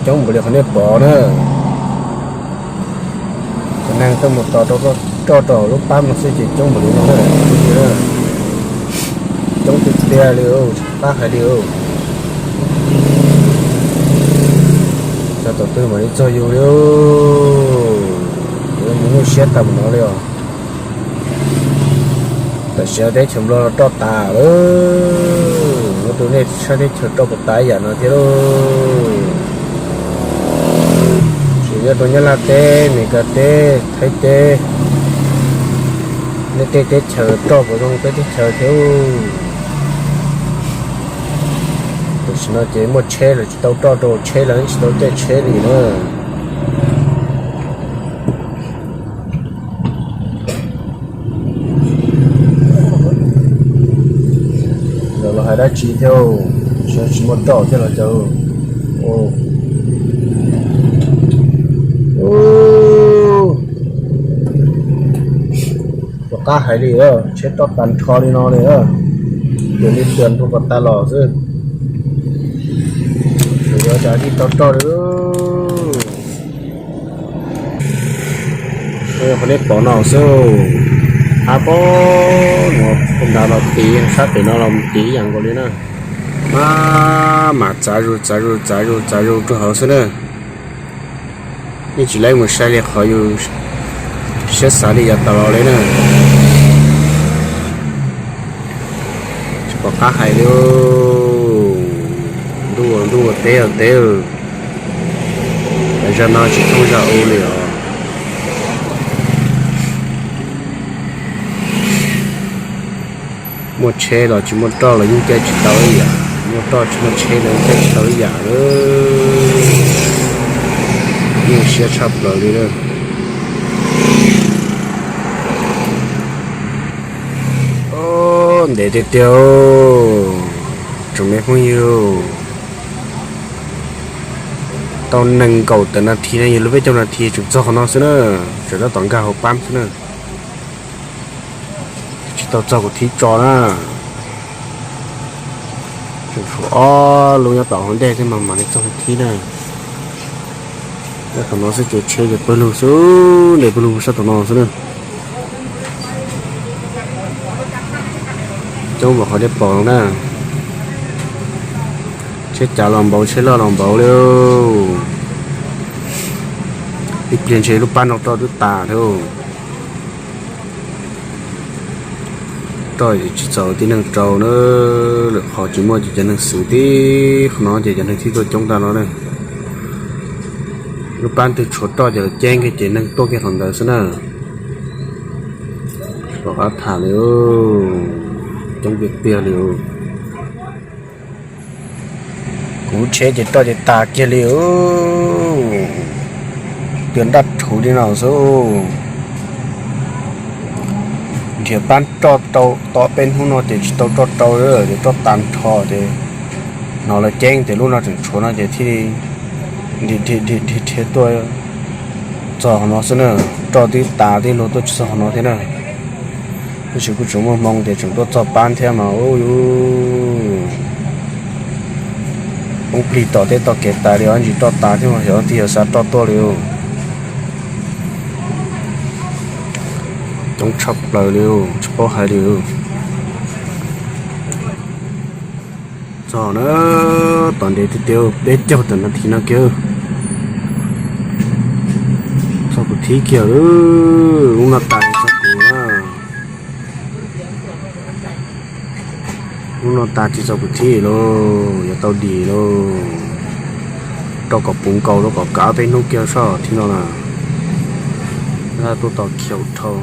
Coob npaum li qhov nej pom na. Cov neeg tuaj mus tos rau roj rau hauv lub pab no xwb ces coob npaum li no na. Coob tiag tiag li, tsis pom qab hais li. Txog tom twg mam li txog yus li. Yuav mus nyuaj siab tag mus no li os. Tam sim no teb chaws Nplog los roj tas lawm, ua rau nej sab teb chaws roj puas tas ib yam no thiab lauj. Tsis nyob rau Nyab Laj teb, Meskas teb, Thaib teb, nej tej teb chaws roj puas zoo peb teb chaws thiab. Tam sim no ces muaj tsheb los tsis tau roj rau tsheb los tsis tau caij tsheb li na. Los hais dab tsi thiab, tsis muaj roj thiab los cas. Tsis pom qab hais li, tsheb roj tag nrho li no li. Tus li tuas nrog pos tas los xwb, yuav cas tsis tau roj li. Qhov nej pom no xwb, hab pob no, nrad los tid, sab pem no los tid ib yam nkaus li na. Maj mam txav zus txav zus txav zus txav zus rau hauv xwb na. Yeej tsis laib mus sai li qhov yus siab xav li yav tas los li na. Tsis pom qab hais li. Ntuj ua ntuj, ua teb ua teb, zaj no tsis thooj zaj ub li os. Muaj tsheb los tsis muaj roj los yeej caij tsis tau ib yam, muaj roj tsis muaj tsheb los yeej caij tsis tau ib yam. Nyuaj siab tshaj plaws li. Ntev tiag tiag, tsoom me phooj ywg. Tau nees nkaum tawm nas this no, yog lub peb caug nas this tseem txog qhov no xwb na. Tseem tab tom nkag hauv pab xwb na. Tsis tau txog kuv thib tso na. Tseem tshuav ob lub nyob tom hauv ntej thiab mas mam li txog kuv thib na. Nyob tom no xwb ces tsheb ces pawg lug xwb, nres pawg lug sab tom no xwb na. Coob npaum qhov nej pom no na. Tsheb cav los npaum, tsheb loj los npaum li. Ib pliag ntshe lub pab no roj twb tas thiab. Roj tsis txaus tib neeg rau na, lwm qhov tsis muaj ces cov neeg xwv tib qhov no ces cov neeg thiaj tuaj coob tag no na. Lub pab twg tshuav roj ces lawv ceeb kiag ces neeg tuaj kiag qhov ntawd xwb na. Tsis pom qab tham li, coob tiag tiag li. Kuv tsheb ces roj ces tas kiag li, tias nraj rhuv li no xwb. Nrhiav pab roj rau tau peb hnub no ces tsis tau roj rau, ces roj tas nrho ces hnov lawv ceeb ces lub no tseem tshuav no ces thiaj li dhia tuaj txog qhov no xwb na. Roj twb tas tib luag tuaj tsis txog qhov no thiab na. Tab sis kuj tseem muaj hmoo ces tseem tuaj txog pab thiab mas ub yus poob plig tom teb tom kev tas li os, ntsis roj tas thiab mas yog tig yog xav roj tuaj li. Coob tshaj plaws li, tsis paub hais li. Txog na, tom ntev tiag tiag, peb caug tawm nas this no kiag. Txog kuv thib kiag, lub no tas txog kuv na. Lub no tas tsis txog kuv thib lauj, yuav tau dim lauj. Rau kom puv nkaus rau kom kav peb hnub kiag soj thib no na. Tuaj tos khiaus dhau.